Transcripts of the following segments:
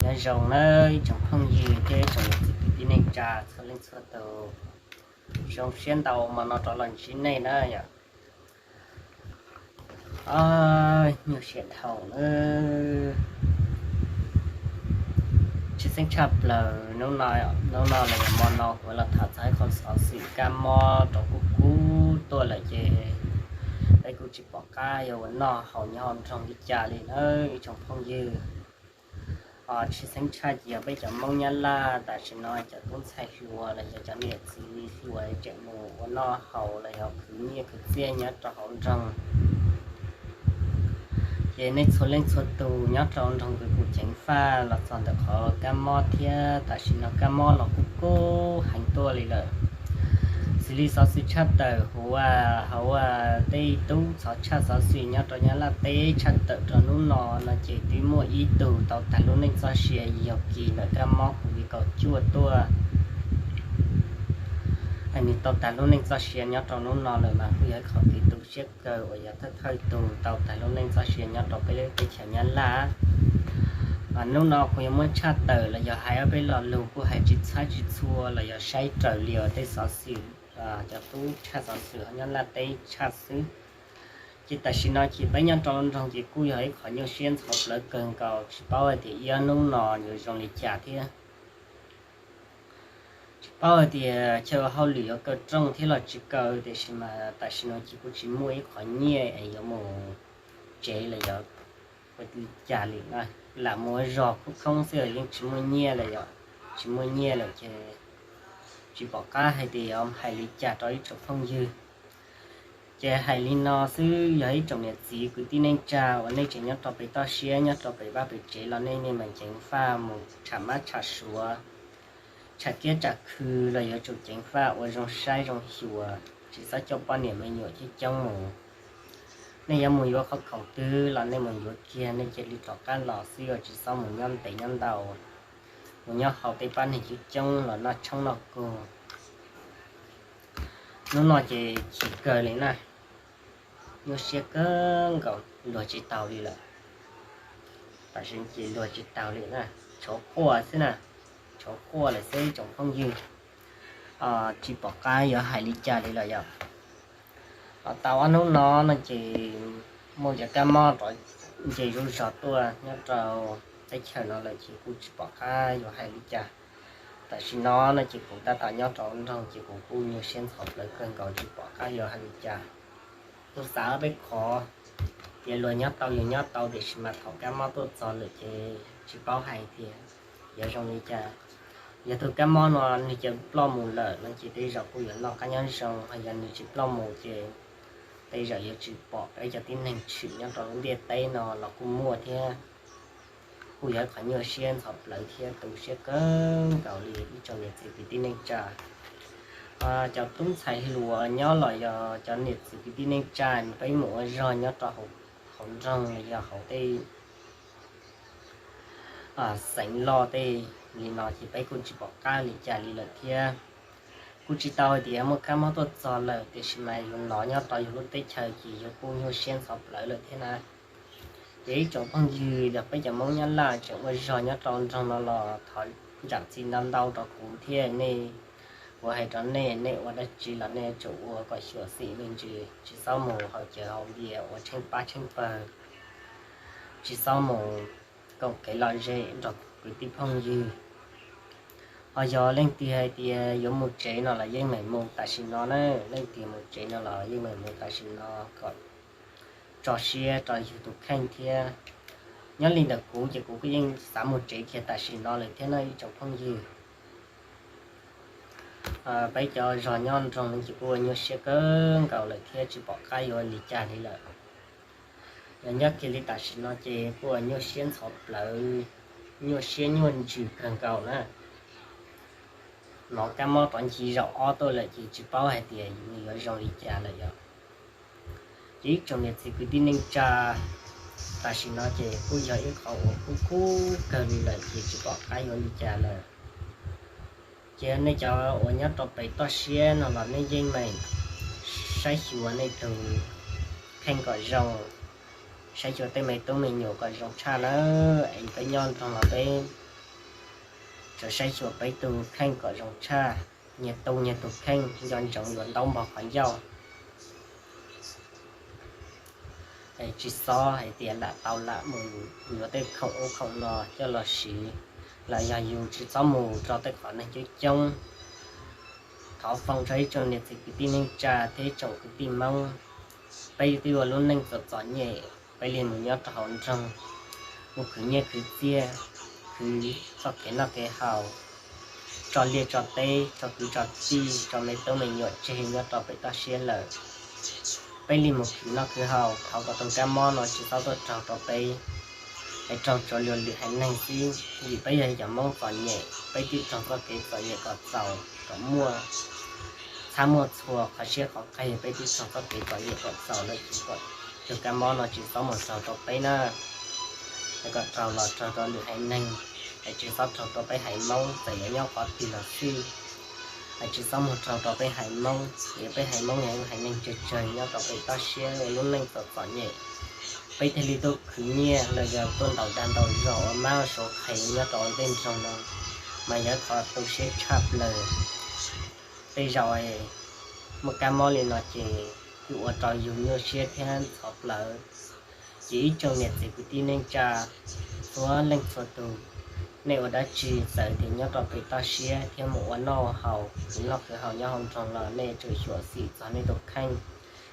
Nyob zoo nawb ib tsoom phooj ywg thiab ib tsoom niam txiv kwv tij neej tsa txhua leej txhua tus. Zoo siab ntau hmo no rov los ntsib nej na yom. Nyuaj siab dhau nawb. Tshwj xeeb tshaj plaws hnub no, hnub no los yog hmo no kuv los tham txog ib qho xov xwm kab mob rau kuj kub tuaj lawm ces peb kuj tsis pom qab yuav ua noj haus nyob hauv nroog li cas li na ib tsoom phooj ywg. Tshwj xeeb tshaj ces yog peb cov Hmoob Nyab Laj tam sim no cov tub ntxhais hluas los yog cov niam txiv hluas tseem mus ua noj haus los yog khwv nyiaj khwv txiaj nyob rau hauv nroog. Ces nej txhua leej txhua tus nyob rau nroog Kwv Kum ceev faj los txog ntawm qhov kab mob thiab tam sim no kab mob los kuj kub heev tuaj li lawm. Xws li xov xwm tshaj tawm hauv, hauv tej tub txhov tshaj xov xwm nyob rau Nyab Laj teb tshaj tawm rau hnub no no ces twb muaj ib tug tau tag lub neej txoj sia yog kis ntawm kab mob Covid kaum cuaj tuaj. Nws tau tag lub neej txoj sia nyob rau hnub no lawm mas kuj yog ib qhov kev tu siab kawg uas yog thawj thawj tug tau tag lub neej txoj sia nyob rau peb teb chaws Nyab Laj. Hnub no kuv yuav muab tshaj tawm los yog hais ob peb lo lus kuj hais tsis txhab tsis txhua los yog saib raws li tej xov xwm cov tub tshaj xov xwm nyob Nyab Laj teb tshaj xwb. Ces tam sim no ces peb nyob rau nroog ces kuj yog ib qhov nyuaj siab ntxhov plawv kawg nkaus tsis paub hais tias ib ob hnub no yuav zoo li cas thiab. Tsis paub hais tias chaw ua hauj lwm yuav kaw rooj thiab los tsis kaw tiam sis mas tam sim no ces kuj tsis muaj ib qhov nyiaj es yuav mus tsev los yog ua li cas li na. Lam mus ua zog khoob khoob xwb yeej tsis muaj nyiaj lawm yom. Tsis muaj nyiaj lawm ces tsis pom qab hais tias yuav hais li cas rau ib tsoom phooj ywg. Ces hais li no xwb yog ib tsoom niam txiv kwv tij neej tsa uas nej tseem nyob rau pem toj siab nyob rau pem vaj pem tsev los nej nej mas ceev faj mus tsham mab tsham suav, tsham kiab tsham khw los yuav tsum ceev faj ua zoo saib zoo xyuas tsis txhob coj poj niam me nyuam coob coob mus. Nej yuav mus yuav qhov khoom twg los nej mus yuav kiag nej cia li rov qab los xwb uas tsis txhob mus nyob ntev nyob ntau, mus nyob haus tej pab neeg coob coob los noj tshoob noj kug. Hnub no ces chim kawg li na, nyuaj siab kawg nkaus luag tsis taus li lawm. Tam sim ces luag tsis taus li na, tshuav quaj xwb na, tshuav quaj lawm xwb ib tsoom phooj ywg. Tsis pom qab yuav hais li cas li lawm yom. Tau ob hnub no no ces muaj cov kab mob rov nce zuj zog tuaj nyob rau teb chaws no lawm ces kuj tsis pom qab yuav hais li cas. Tam sim no no ces kuv tab tom nyob rau nroog ces kuv kuj nyuaj siab ntxhov plawv kawg nkaus tsis pom qab yuav hais li cas. Kuv xav peb qhov tias luag nyob tau yus nyob tau tiam sis mas thaum kab mob tuaj txog lawm ces tsis paub hais tias yuav zoo li cas. Yog tus kab mob no nws cia ploj mus lawm no ces tej zaum kuj yuav noj qab nyob zoo, ho yog nws tsis ploj mus ces tej zaum yuav tsis pom peb cov tib neeg tshwm nyob rau lub ntiaj teb no los kuj muaj thiab. Kuj yog ib qhov nyuaj siab ntxhov plawv thiab tu siab kawg nkaus li ib tsoom niam txiv kwv tij neej tsa. Cov tub ntxhais hluas nyob los yog cov niam txiv kwv tij neej tsa peb mus ua zog nyob rau hauv nroog los yog hauv tej xeev loj tej li no ces peb kuj tsis pom qab li cas li lawm thiab. Kuj tsis tau hais tias muaj kab mob tuaj txog lawm tiam sis mas yus hnov nyob rau yus lub teb chaws ces yus kuj nyuaj siab ntxhov plawv lawm thiab na. Ces ib tsoom phooj ywg los peb cov Hmoob Nyab Laj tseem ua zog nyob rau nroog no los thov zam txim ntau ntau rau kuv thiab nej. Kuv hais rau nej, nej ua dab tsi los nej yuav tsum ua kom xyuam xim me ntsis, tsis txhob mus haus cawv haus npias ua tsheej pab tsheej pawg, tsis txhob mus koom kev lom zem nrog kwv tij phooj ywg. Ho yog leej twg hais tias yuav mus tsev no los yeej meem mus tam sim no na, leej twg mus tsev no los yeej meem mus tam sim no kom tso siab rau yus tus kheej thiab. Nyob li ntawm kuv ces kuv kuj yeej xav mus tsev kiag tam sim no lawm thiab no ib tsoom phooj ywg. Peb cov zog nyob nroog ces kuj ua nyuaj siab kawg nkaus lawm thiab tsis pom qab yuav li cas li lawm. Yog nyob kiag li tam sim no ces kuj ua nyuaj siab ntxhov plawv, nyuaj siab nyuaj ntsws kawg nkaus na. Hnov kab mob rov ncig zaum ob tuaj lawm ces tsis paub hais tias nws yuav zoo li cas lawm yom. Ces ib tsoom niam txiv kwv tij neej tsa, tam sim no ces kuj yog ib qhov uas kub kub kawg li lawm ces tsis pom qab yuav li cas lawm. Ces nej cov uas nyob rau pem toj siab no los nej yeej meem saib xyuas nej tus kheej kom zoo, saib xyuas tej me tub me nyuam kom zoo tshaj na, es peb nyob nroog los peb Tsuas saib xyuas peb tus kheej kom zoo tshaj, nyias tu nyias tus kheej, nco ntsoov yuav ntaub npog qhov ncauj. Tsis txhob hais tias lam tau lam mus yuav tej khoom ub khoom no coj los siv, los yog yus tsis txhob mus rau tej qhov neeg coob coob. Thov foom rau ib tsoom niam txiv kwv tij neej tsa thiab ib tsoom kwv tij Hmoob, peb twb ua lub neej txom txom nyem, peb li mus nyob rau hauv nroog, mus khwv nyiaj khwv txiaj, khwv txoj kev noj kev haus, tso liaj tso teb, tso kwv tso tij, tso me tub me nyuam tseg nyob rau pem toj siab lawm. Peb li mus khwv noj khwv haus, thov kom tus kab mob no tsis txhob tuaj raug rau peb, es raug tsuas luag lwm haiv neeg xwb. Vim peb yog cov Hmoob txom nyem, peb twb raug txoj kev txom nyem kom txaus, kom muaj txhab muaj txhua qhov siab qhov qig, peb twb raug txoj kev txom nyem kom txaus lawm, tus kab mob no tsis txhob mus raug rau peb na. Es kom raug los raug rau lwm haiv neeg, es tsis txhob raug rau peb haiv Hmoob, txawm yuav nyob qhov twg los xij, es tsis txhob mus raug rau peb haiv Hmoob. Vim peb haiv Hmoob yog haiv neeg tsawg tsawg nyob rau pem toj siab ua lub neej txom txom nyem, peb thiaj li tuaj khwv nyiaj los yog tuaj ntaus dag ntaus zog ua mab ua suav qhev nyob rau ntej nroog no, mas yog qhov tu siab tshaj plaws. Tej zaum muaj kab mob li no ces twb ua rau yus nyuaj siab thiab ntxhov plawv. Ces ib tsoom niam txiv kwv tij neej tsa txhua leej txhua tus, nej ua dab tsi txawm tias nyob rau pem toj siab thiab mus ua noj ua haus, khwv noj khwv haus nyob hauv nroog los nej tsum xyuam xim txog nej tus kheej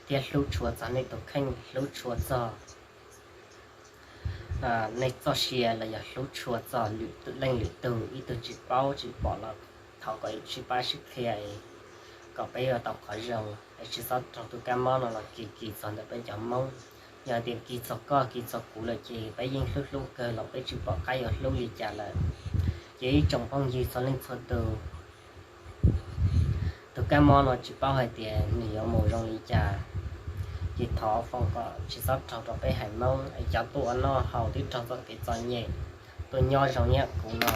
thiab hlub tshua txog nej tus kheej, hlub tshua txog nej txoj sia los yog hlub tshua txog lwm leej lwm tug. Ib tug tsis paub tsis pom los thov kom sib pab sib qhia kom peb yuav tau qhov zoo, es tsis txhob raug tus kab mob no los kis kis txog ntawm peb cov Hmoob. Yog tias kis txog koj kis txog kuv lawm ces peb yeej hlub hlub kawg los peb tsis pom qab yuav hlub li cas lawm. Ces ib tsoom phooj ywg txhua leej txhua tus, tus kab mob no tsis paub hais tias nws yuav mus zoo li cas, ces thov foom kom tsis txhob raug rau peb haiv Hmoob. Es cov tuaj ua noj haus twb raug txoj kev txom nyem, tuaj nyob zoo nyiam kuv no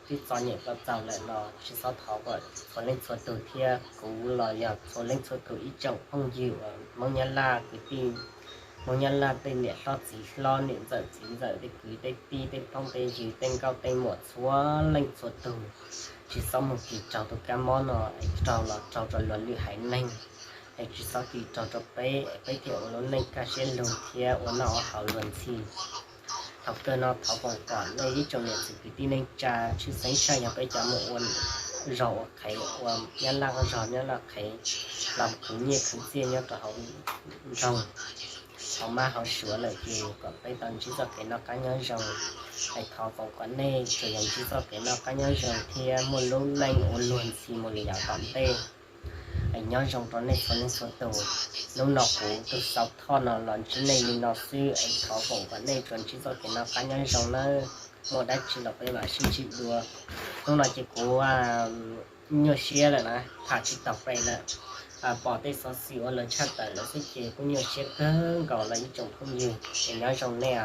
twb txom nyem kom txaus lawm los tsis txhob thov kom txhua leej txhua tus thiab kuv los yog txhua leej txhua tus ib tsoom phooj ywg uas Hmoob Nyab Laj kwv tij, Hmoob Nyab Laj tej niam hlob txiv hlob, niam ntxawm txiv ntxawm, tej kwv tej tij, tej phooj tej ywg, tej nkauj tej muam, txhua leej txhua tus, tsis txhob mus kis raug tus kab mob no, es raug los raug rau luag lwm haiv neeg, es tsis txhob kis raug rau peb, es peb thiaj ua lub neej kaj siab lug thiab ua noj ua haus luag ntxhi. Thaum kawg no thov foom kom nej ib tsoom niam txiv kwv tij neej tsa, tshwj xeeb tshaj yog peb cov mus ua zog ua qhev, ua nyab laj zog nyab laj qhev, los khwv nyiaj khwv txiaj nyob rau hauv nroog, hauv mab hauv suav lawm ces kom peb tau ntsib txoj kev noj qab nyob zoo. Es thov foom kom nej tsuas yog ntsib txoj kev noj qab nyob zoo thiab muaj lub neej ua luag ntxhi mus li yav tom ntej. Es nyob zoo rau nej txhua leej txhua tus. Hnub no kuv tus xaus thoj no los ntsib nej li no xwb, es thov foom kom nej tsuas ntsib txoj kev noj qab nyob zoo nawb. Muaj dab tsi los peb mam sib ntsib dua. Hnub no ces kuv nyuaj siab lawm na, tham tsis tau pem lawm. Pom tej xov xwm ua luag tshaj tawm lawm xwb ces kuj nyuaj siab kawg nkaus los ib tsoom phooj ywg, es nyob zoo nej,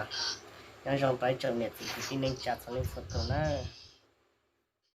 nyob zoo rau ib tsoom niam txiv kwv tij neej tsa txhua leej txhua tus na.